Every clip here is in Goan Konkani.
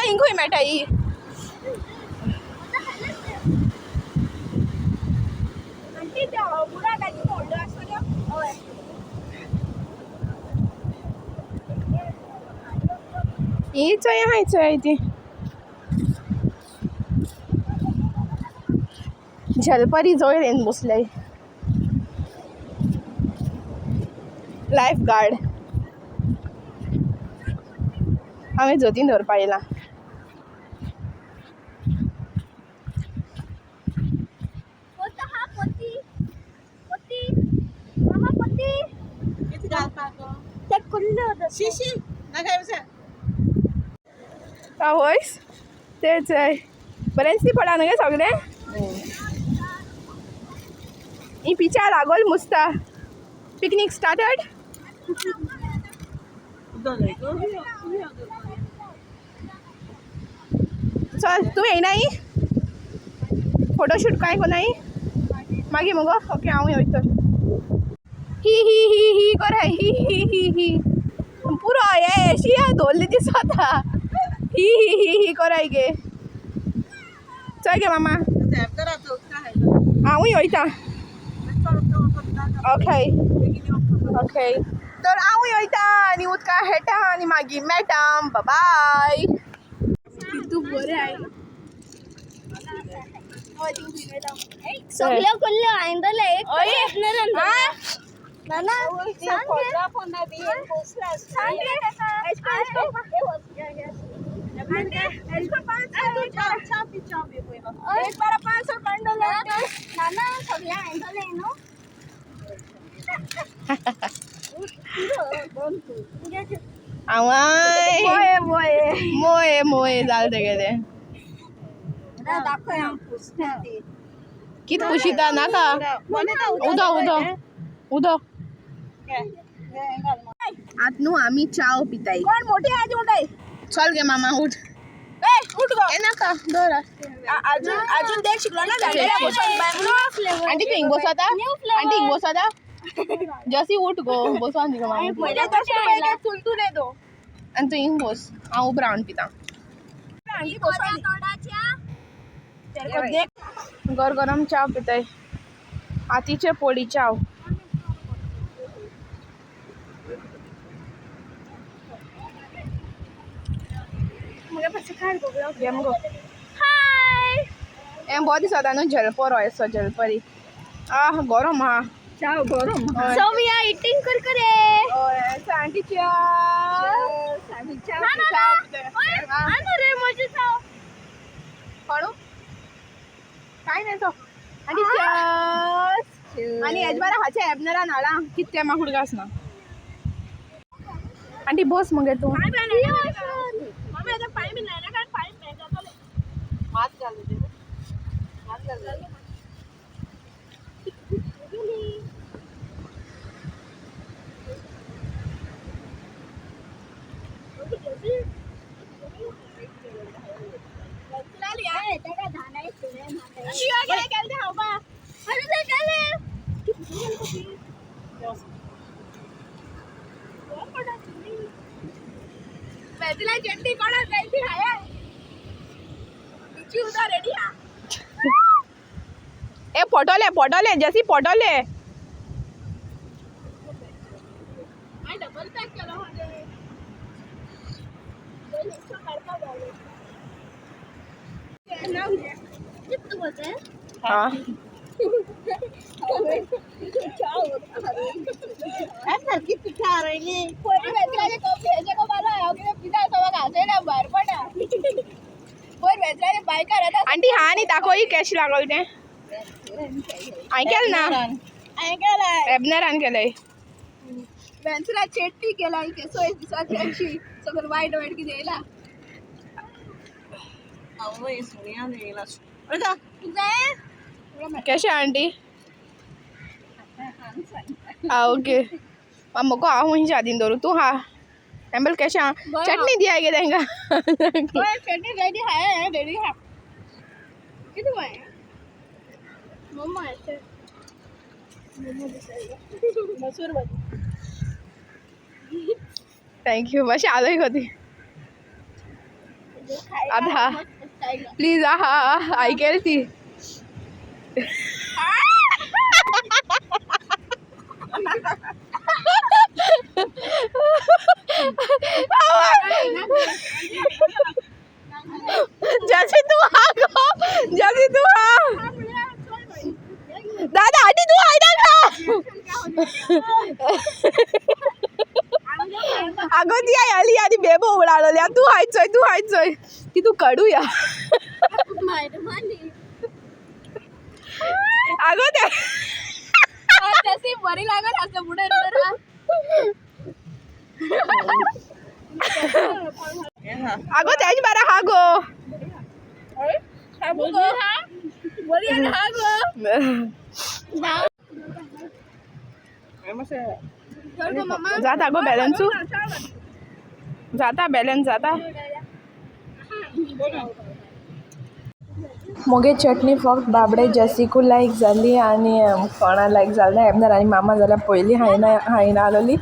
हिंगूय मेळटा ही. आंटी त्या बुराक आनी व्हडल्यो आसतल्यो. हय. ही चोय आहाय चोय ती जलपरी जवळ येवन बसल्याय. लायफ गार्ड हांवें जोतीन दवरपा येयला. आवयस तेच बरेंच ती पडा न्हू गे सगळें. ही पिचा लागोल मुसता. Picnic started. चल तूं येयनाय फोटोशूट काय कोनाय मागीर मुगो. ओके हांव वयता. ही ही ही ही कर ही ही ही ही पुरो हे अशी धोल्ली दिसता. ही ही ही ही कराय गे. चल गे मामा हांवूय वयता. ओके ओके तर हांवूय वयता आनी उदका खेळटा आनी मागीर मेळटा. बाय. तूं बरें आहे. सगळ्यो कुल्ल्यो हांवें एक ना आवय मोये मोये जालें तेगेलें. कित पुशिता नाका. उदक उदक उदक. आत न्हू आमी चाव पिताय. कोण मोठी आजी उठाय. चल गे मामा उठ. उठ गो. ए नाका दवर. अजून अजून देख शिकलो ना. आंटी तूं हिंग बसता. आंटी हिंग बसता. जशी उठ गो बसोन दी गो मामा. चुलतुले दो. आनी तूं हिंग बस. हांव ब्रावन पिता. गर गरम चाव पिताय. हातीचे पोळी चाव. घे मुगो. हाय. हें बरो दिसता न्हू जलपरो असो जलपरी. आह गरम आहा. चाव गरम. So we are eating Kurkure. हय आंटी चाव. ना ना ना. आनो रे म्हजे चाव. कोणू काय नाही तो. आनी चस. आनी हेज बारा हाचे एबनरान हाडा कित तें म्हाका उडगास ना. आंटी बस मगे तूं. मम्मी आता पाय बी नाही ना कारण पाय जातले. ए पोटोले पोटोले जशी पोटोले. हा आंटी हा न्ही दाखय कॅश लागल तें. हांवें केलें ना. एबनरान केलंय. चेटणी केला केसो दिसाची सगळं वायट वायट कितें येयला. कशें आंटी? आ ओके. मुको हांव खंयच्या यादीन दवरूं तूं हा एम्बल कशें आहा चटणी दिया गे तांकां. चटणी रेडी हाय रेडी हा. कितें बाय मम्मा मसूर भाजी. Thank you. मातशें आलोय गो ती. आतां प्लीज आहा आयकेल ती. जशी तू हा गो, जशी तू हा. दादा आधी तू आयना का. अगं ती आई आली आणि बेबो उडालेली. तू हायचोय, तू हायचोय ती तू कडूया. अगं त्या तशी बरी लागत असं पुढे. अगं त्याच बरा हा गो. जाता गो बॅलन्स, जाता बॅलन्स जाता. मुगे चटणी फक्त बाबडे जेसीकू लायक जाली आनी कोणा लायक जालें ना. एबनर आनी मामा जाल्यार पयलीं हायना हायना आसलोली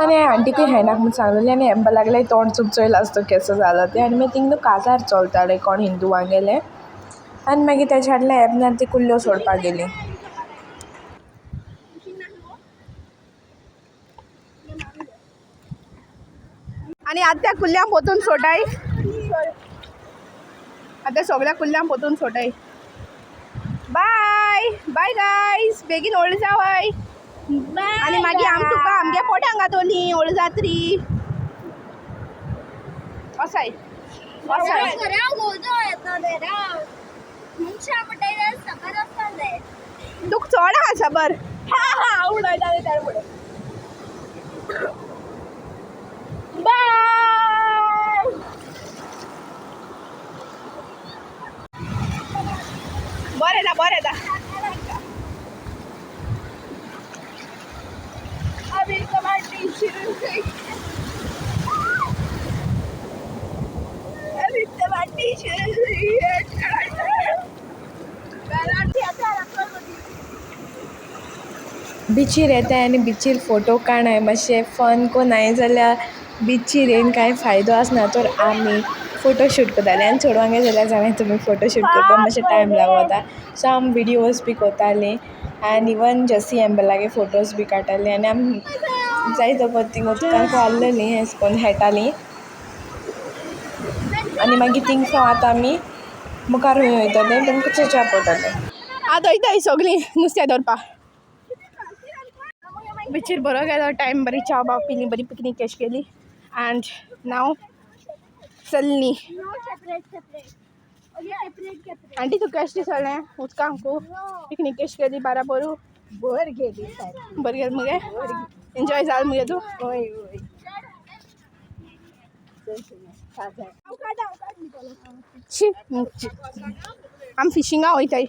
आनी आंटीकूय हायनाक म्हूण सांगलेली आनी हें म्हणपा लागलें तोंड चूप चोयलां आसतो केसो जालो तें. आनी मागीर तींग न्हू काजार चोलतालें कोण हिंदुवांगेलें आनी मागीर तेज्या फाटल्यान एबनर ती कुल्ल्यो सोडपाक गेलीं. आणि आत्या कुल्ल्या पोतून सोडाय. आता सगळ्या कुल्ल्या पोतून सोडाय. बाय बाय गायज, बेगीन ओळ जावाय. आणि मागीर आम तुका आमगे पोटांक घातोली ओळ जात्री. असाय असाय. तुका चड आहा सबर. हा हा उडयता त्या फुडें. बाय. बरें येता, बरें येता. अभी कबाडी शुरू हुई. अभी कबाडी शुरू हुई है. बिचीर येताय आनी बिचीर फोटो काडाय मातशें फन कोनाय जाल्यार बिचीर येयन कांय फायदो आसना तर आमी फोटो शूट कोतालीं. आनी चोडवांगे जाल्यार जाणाय तुमी, फोटो शूट करपाक मातशें टायम लागोता. सो आमी विडियोज बी कोतालीं आनी इवन जॅसी एम्बलागे फोटोज बी काडटालीं. आनी आमी जायते वोगोत तींग उदकांकू आहलोलीं एशें कोन्न खेळटालीं. आनी मागीर तींग सावन आतां आमी मुखार हूंय वोयतोले तुमकां चोवच्या पोडटोलें. आतां वयताय सगळीं नुस्त्या धरपा बिचीर. बरो गेलो टायम, बरी च्या बाव पिली, बरी पिकनीक कॅश केली अँड नाव चल्ली. आंटी, तुका कशें दिसलें उदकांकू पिकनीक कशी केली बाराबोरू? बर गेली. बरें गेलें मगे? एन्जॉय जालें मगे तूं? होय होय. शी, आमी फिशिंगा वयताय.